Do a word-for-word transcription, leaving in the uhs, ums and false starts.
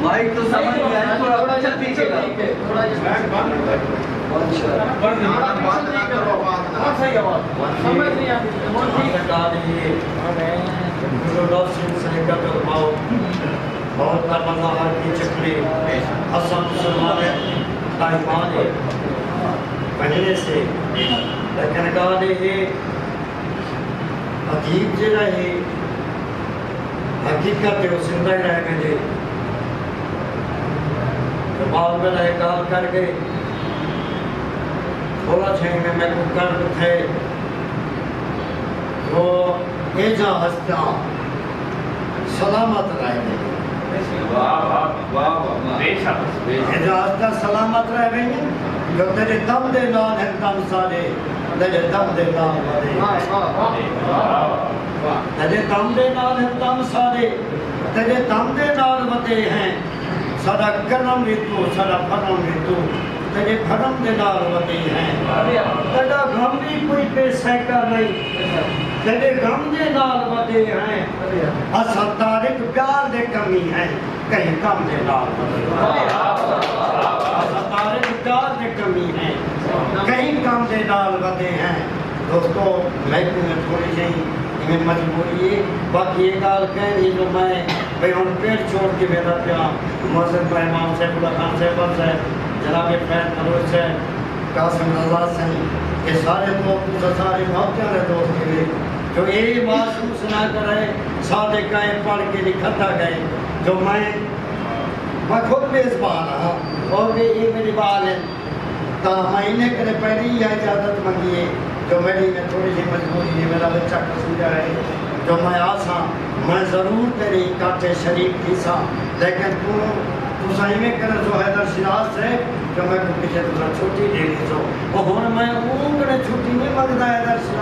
مائک تو سمجھ نہیں آیا، تھوڑا پیچھے، پیچھے لاؤ۔ سمجھ نہیں آتی۔ بہت کا مظاہر کی چکری، اساں مسلمان دا ایمان ہے، پہلے سے، لیکن ڳالھ اے ہے، ادیب جیڑھا ہے، حقیقت ہے، او زندہ ہی رہ ویندے۔ تے بعد ویلے اے ڳالھ کر ڳئے، تھوڑا جہیں میں میکوں کرب تھئے، جو ایجھاں ہستیاں سلامت رہ ڳئے۔ واہ، واہ، واہ، واہ، واہ۔ بے شک، بے شک۔ ایجھاں ہستیاں سلامت رہ ڳئے، جو تیݙے دم دے نال ہن دم ساݙے، تیݙے دم دے نال ودے۔ واہ، واہ، واہ۔ تیݙے دم دے نال ہن دم ساݙے، تیݙے دم دے نال ودے ہیں۔ ساݙا کرم وی توں، ساݙا بھرم وی توں، تیݙے بھرم دے نال ودے ہیں۔ تیݙا غم وی کوئی بے سیکا نہیں، تیݙے غم دے نال ودے ہیں۔ اساں طارق پیار دے کمی ہیں، کہیں کم دے نال ودے ہیں۔ اساں طارق پیار دے کمی ہیں، کہیں کم دے نال ودے ہیں۔ دوستو، میکوں تھوڑی جہی ایویں مجبوری ہے، باقی اے ڳالھ کائنی جو میں بھئی ہݨ پنڈ چھوڑ کے ویندا پیاں۔ معزز مہمان سیف اللہ خان صاحب صاحب، جناب فیض بلوچ صاحب، قاسم رضا سئیں، اے سارے دوست، تساں سارے محبتیں دے دوست ہیوے، جو اے محسوس نہ کرے، ساݙے کائیں پڑھ کے نکھدا ڳئے، جو میں، میں خود میزبان ہاں اور اے میݙی ٻال ہے۔ تاں میں انہیں کرے پہلے ایہا اجازت منگی ہے، جو میݙی میں تھوڑی جہی مجبوری ہے، میݙا ٻچہ قصور ہے، جو میں آساں، میں ضرور تیݙے اکٹھے شریک تھیساں، لیکن توں، تساں ایویں کرے سو حیدر شیراز صاحب، جو میکوں پچھے تساں چھٹی ݙے ݙیسو۔ او ہݨ میں اوں کنے چھٹی نہیں منگدا حیدر شیراز۔